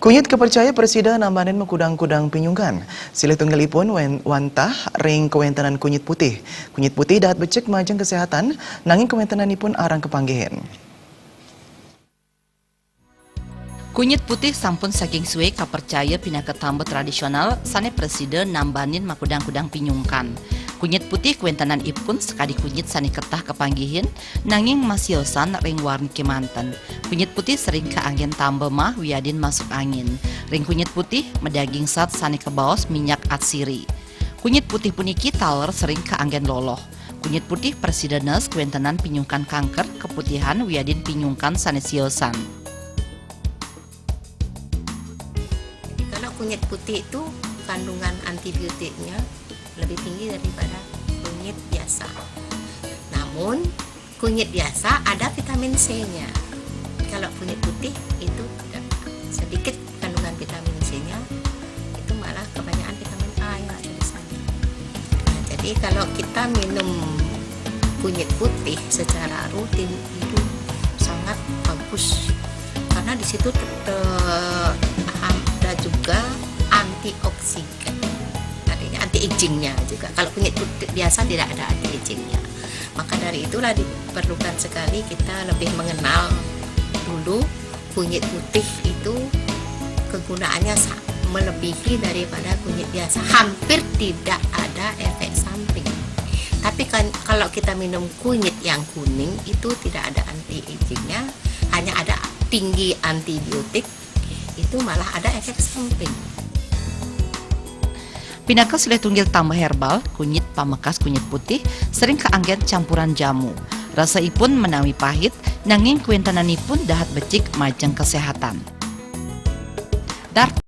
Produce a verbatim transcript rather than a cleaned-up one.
Kunyit kapercaya prasida nambanin makudang-kudang pinyungkan. Silih tunggalipun wen-, wantah ring kawéntenan kunyit putih. Kunyit putih dahat becik majeng kaséhatan, nanging kawéntenanipun arang kapanggihin. Kunyit putih sampun saking sué kapercaya pinaka tamba tradisional sané prasida nambanin makudang-kudang pinyungkan. Kunyit putih kawéntenanipun sakadi kunyit sané ketah kapanggihin, nanging masiosan ring warni kémanten. Kunyit putih sering kaanggén tamba mah wiadin masuk angin. Ring kunyit putih madaging sat sané kabaos minyak atsiri. Kunyit putih puniki taler sering kaanggén loloh. Kunyit putih prasida nes kawéntenan pinyungkan kanker, kaputihan wiadin pinyungkan sané siosan. Jadi kalau kunyit putih itu kandungan antibiotiknya lebih tinggi daripada kunyit biasa. Namun kunyit biasa ada vitamin C-nya. Kalau kunyit putih itu tidak, sedikit kandungan vitamin C-nya, itu malah kebanyakan vitamin A yang ada di sana. Nah, jadi kalau kita minum kunyit putih secara rutin itu sangat bagus karena di situ te-, te-, ada juga antioksidan, artinya anti agingnya juga. Kalau kunyit putih biasa tidak ada anti agingnya. Maka dari itulah diperlukan sekali kita lebih mengenal dulu kunyit putih itu kegunaannya sa-, melebihi daripada kunyit biasa. Hampir tidak ada efek samping. Tapi kan kalau kita minum kunyit yang kuning itu tidak ada anti agingnya, hanya ada tinggi antibiotik, itu malah ada efek samping. Pinaka silih tunggil tamba herbal, kunyit pamekas kunyit putih sering kaanggén campuran jamu. Rasaipun menawi pahit, nanging kawéntenanipun dahat becik majeng kaséhatan. Dar-